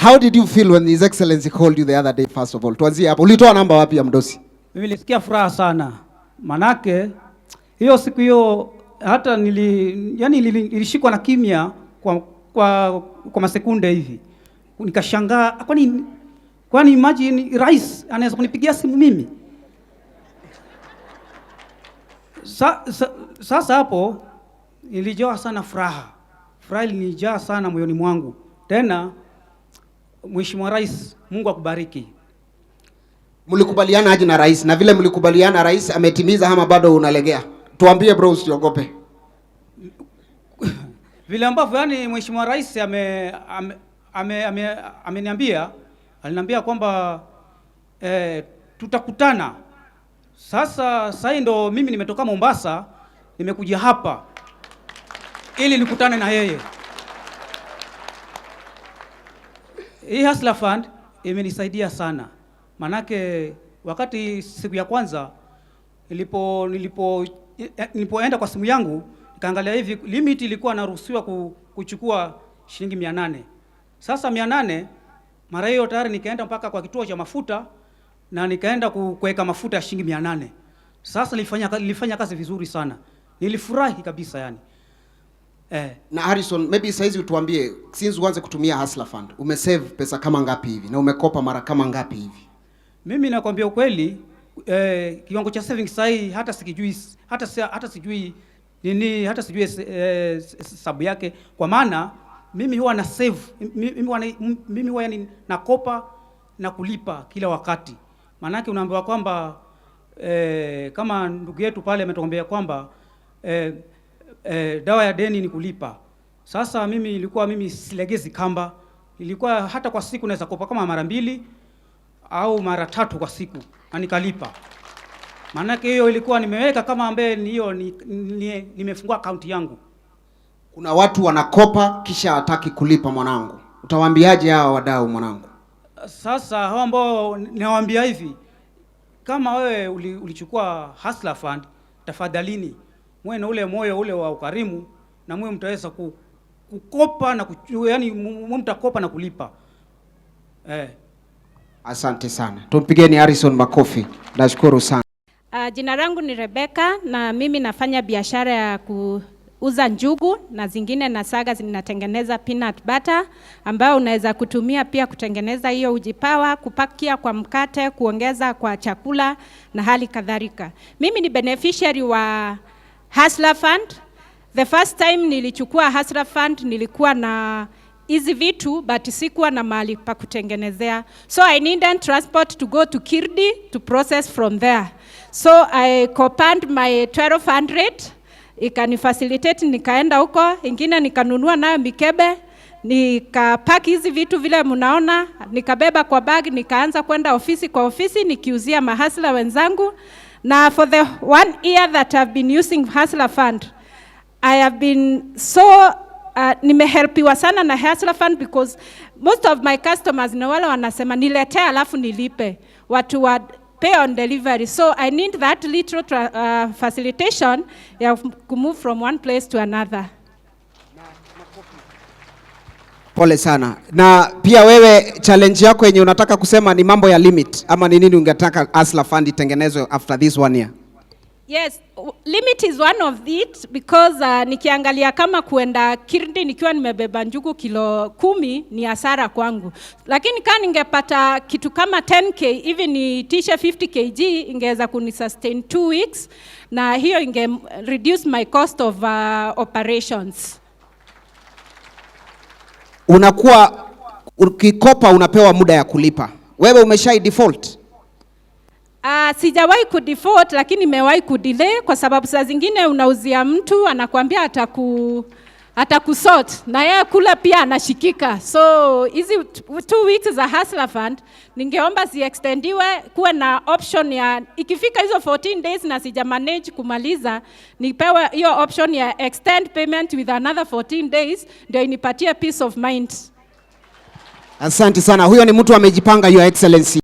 How did you feel when His Excellency called you the other day, first of all? Tuanzie hapo. Ulitoa namba wapi ya mdosi? Mimi nilisikia furaha sana, manake hiyo siku hiyo hata yani nilishikwa na kimya kwa masekunde hivi, nikashangaa, kwani imagine rais anaweza kunipigia simu mimi? Sasa hapo nilijaa sana furaha, furaha ilinijaa sana moyoni mwangu. Tena Mheshimiwa Rais, Mungu akubariki. Mlikubaliana aje na rais? Na vile mlikubaliana, rais ametimiza ama bado unalegea? Tuambie bro, usiogope. Vile ambavyo yani Mheshimiwa Rais ameniambia, aliniambia kwamba tutakutana. Sasa sasa ndo mimi nimetoka Mombasa, nimekuja hapa ili nikutane na yeye. Hii Hustler Fund imenisaidia sana. Manake wakati siku ya kwanza nilipoenda kwa simu yangu nikaangalia hivi, limit ilikuwa naruhusiwa kuchukua shilingi 800. Sasa 800 mara hiyo tayari nikaenda mpaka kwa kituo cha mafuta na nikaenda kuweka mafuta ya shilingi 800. Sasa nilifanya kazi vizuri sana. Nilifurahi kabisa yani. Na Harrison, maybe saizi utuambie, since uanze kutumia Hustler Fund, umesave pesa kama ngapi hivi na umekopa mara kama ngapi hivi? Mimi nakwambia ukweli, kiwango cha savings sahi hata sikijui, hata sijui nini, hata sijui sababu yake, kwa maana mimi huwa na save, mimi huwa yani nakopa na kulipa kila wakati. Maanake unaambiwa kwamba kama ndugu yetu pale ametuambia kwamba dawa ya deni ni kulipa. Sasa mimi ilikuwa mimi silegezi kamba, ilikuwa hata kwa siku naweza kopa kama mara 2 au mara 3 kwa siku na nikalipa. Maanake hiyo ilikuwa nimeweka kama ambaye ni hiyo nimefungua akaunti yangu. Kuna watu wanakopa kisha hataki kulipa mwanangu. Utawaambiaje hawa wadau mwanangu? Sasa hao ambao nawaambia hivi, kama wewe ulichukua Hustler Fund, tafadhalini muwe na ule moyo ule wa ukarimu na muwe mtaweza kukopa na yani muwe mtakopa na kulipa. Asante sana. Tumpigeni Harrison makofi. Nashukuru sana. Jina langu ni Rebecca na mimi nafanya biashara ya kuuza njugu na zingine na saga zinatengeneza peanut butter ambayo unaweza kutumia pia kutengeneza hiyo uji power, kupakia kwa mkate, kuongeza kwa chakula na hali kadhalika. Mimi ni beneficiary wa Hustler Fund. The first time nilichukua Hustler Fund nilikuwa na hizi vitu but sikuwa na mahali pa kutengenezea. So I needed transport to go to Kirdi to process from there. So I copanned my 1200, ikanifacilitate nikaenda huko, ingine nikanunua nayo mikebe, nikapack hizi vitu vile mnaona, nikabeba kwa bag, nikaanza kwenda ofisi kwa ofisi nikiuzia mahasla wenzangu. Na for the 1 year that I've been using Hustler Fund, I have been so nimehelpiwa sana na Hustler Fund because most of my customers ni wale wanasema niletee alafu nilipe. Watu wa pay on delivery. So I need that little facilitation ya kumove from one place to another. Pole sana. Na pia wewe challenge yako yenye unataka kusema ni mambo ya limit ama ni nini ungetaka Hustler Fund itengenezwe after this 1 year? Yes, limit is one of it because nikiangalia kama kuenda Kirdi nikiwa nimebeba njugu kilo 10 ni hasara kwangu. Lakini kama ningepata kitu kama 10k hivi niitishe 50 kg ingeweza kunisustain 2 weeks na hiyo inge reduce my cost of operations. Unakuwa ukikopa unapewa muda ya kulipa. Wewe umeshai default? Sijawahi kudefault lakini nimewahi kudelay kwa sababu saa zingine unauzia mtu anakuambia atakusort na yeye kula pia anashikika. So hizi 2 weeks za Hustler Fund ningeomba ziextendiwe, kuwe na option ya ikifika hizo 14 days na sija manage kumaliza, nipewe hiyo option ya extend payment with another 14 days ndio inipatie peace of mind. Asante sana. Huyo ni mtu amejipanga, Your Excellency.